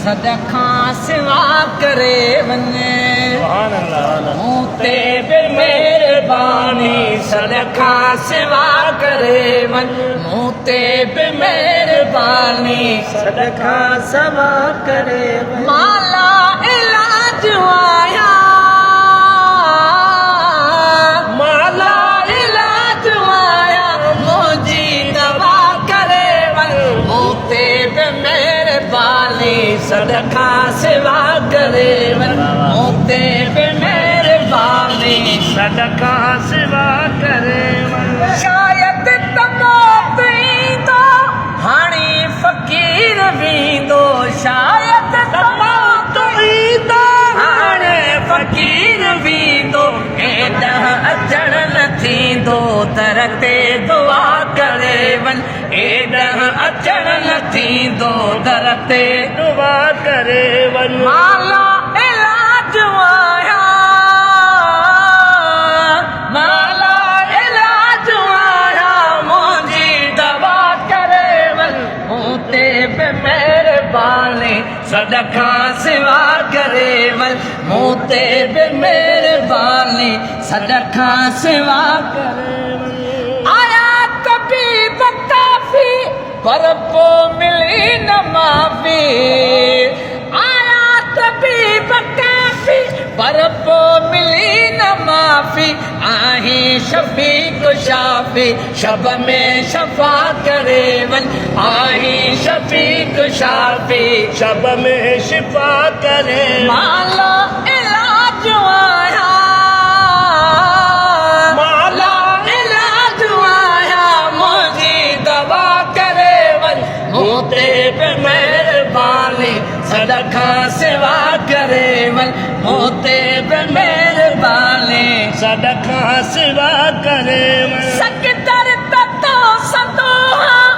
سڏ کان سوا ڪري وڃ. مون تي به مهرباني سڏ کان سوا ڪري وڃ. مون تي به مهرباني سڏ کان سوا ڪري وڃ. مان لا علاج آهيان. مان لا علاج آهيان. منهنجي دوا ڪري وڃ. مون تي به مهرباني سڏ کان سوا ڪري وڃ. مون تي به مهرباني سڏ کان سوا ڪري وڃ. شايد ته موت ايندو هاڻي فقير ويندو. شايد ته موت ايندو هاڻي فقير ويندو. هيڏانهن اچڻ نه ٿيندو در تي دعا ڪري وڃ. هيڏانهن اچڻ نه ٿيندو در تي دعا ڪري وڃ. مان لا علاج آهيان. مان لا علاج آهيان. منهنجي دوا ڪري وڃ. مون تي به مهرباني سڏ کان سوا ڪري وڃ. مون تي به مهرباني سڏ کان سوا ڪري وڃ. آيا طبيب ڪافي پر پوء ملي نه معافي. آيا طبيب ڪافي پر پوء ملي نه معافي. آهين شفيق شافي شب ۾ شفا ڪري وڃ. آهين شفيق شافي شب ۾ شفا ڪري. مان لا علاج آهيان. مان لا علاج آهيان. منهنجي دوا ڪري وڃ. مون تي به مهرباني سڏ کان سوا ڪري وڃ. مون تي به مهرباني سڏ کان سوا ڪري وڃ. سڪندر ته تو سندو هان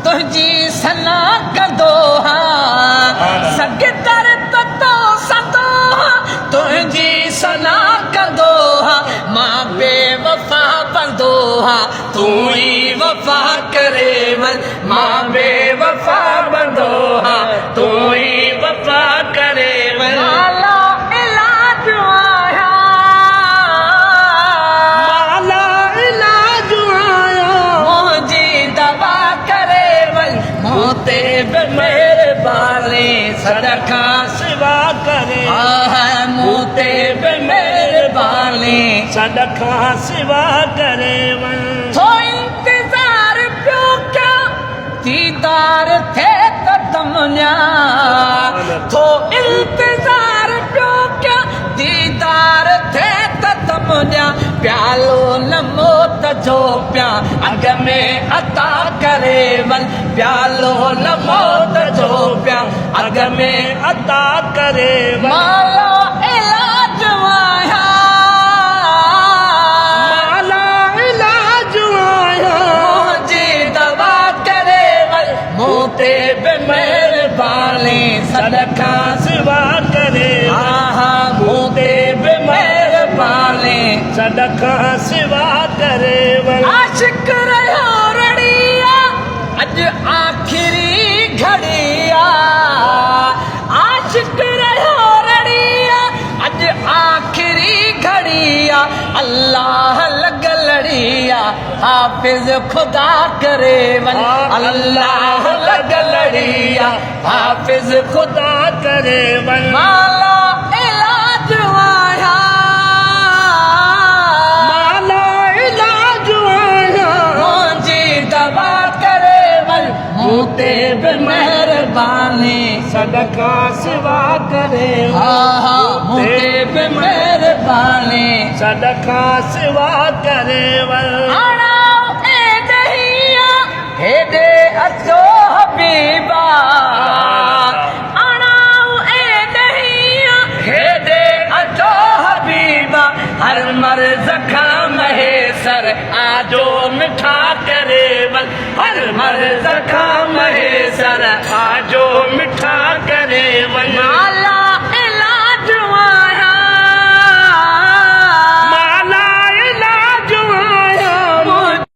تنهنجي ثنا ڪندو هان. سڪندر ته تو سندو هان تنهنجي ثنا ڪندو هان. مان بي وفا بندو هان تون ئي وفا ڪري وڃ. مان بي وفا بندو هان تون ئي وفا ڪري وڃ. مان لا علاج آهيان. مان لا علاج آهيان. منهنجي دوا ڪري وڃ. مون تي به مهرباني سڏ کان سوا ڪري. مون تي به مهرباني سڏ کان سوا ڪري وڃ. ٿو انتظار پيو ڪيان ديدار ٿئي ته دم ڏيان. ٿو انتظار پيو ڪيان ديدار ٿئي ته دم ڏيان. پيالو نه موت جو پيان اڳ ۾ عطا ڪري وڃ. پيالو نه موت جو پيان اڳ ۾ عطا ڪري وڃ. مان لا علاج آهيان. مان لا علاج آهيان. منهنجي دوا ڪري وڃ. مون تي به مهرباني سڏ کان سوا ڪري. ها مون تي به مهرباني سڏ کان سوا ڪري وڃ. عاشق رهيو رڙيا اڄ آخري گهڙي آ. عاشق رهيو رڙيا اڄ آخري گهڙي آ. الله لڳ لڙي آ حافظ خدا ڪري وڃ. الله لڳ لڙي آ حافظ خدا ڪري وڃ. مان لا علاج آهيان. مان لا علاج آهيان. منهنجي دوا ڪري وڃ. مون تي به مهرباني سڏ کان سوا ڪري. ها ها مون تي به مهرباني سڏ کان سوا ڪري وڃ. آڻائو اي ڏهيا هيڏي اچو حبيبا. آڻائو اي ڏهيا هيڏي اچو حبيبا. هر مرض کان مهيسر آجو مٺا ڪري وڃ. هر مرض کان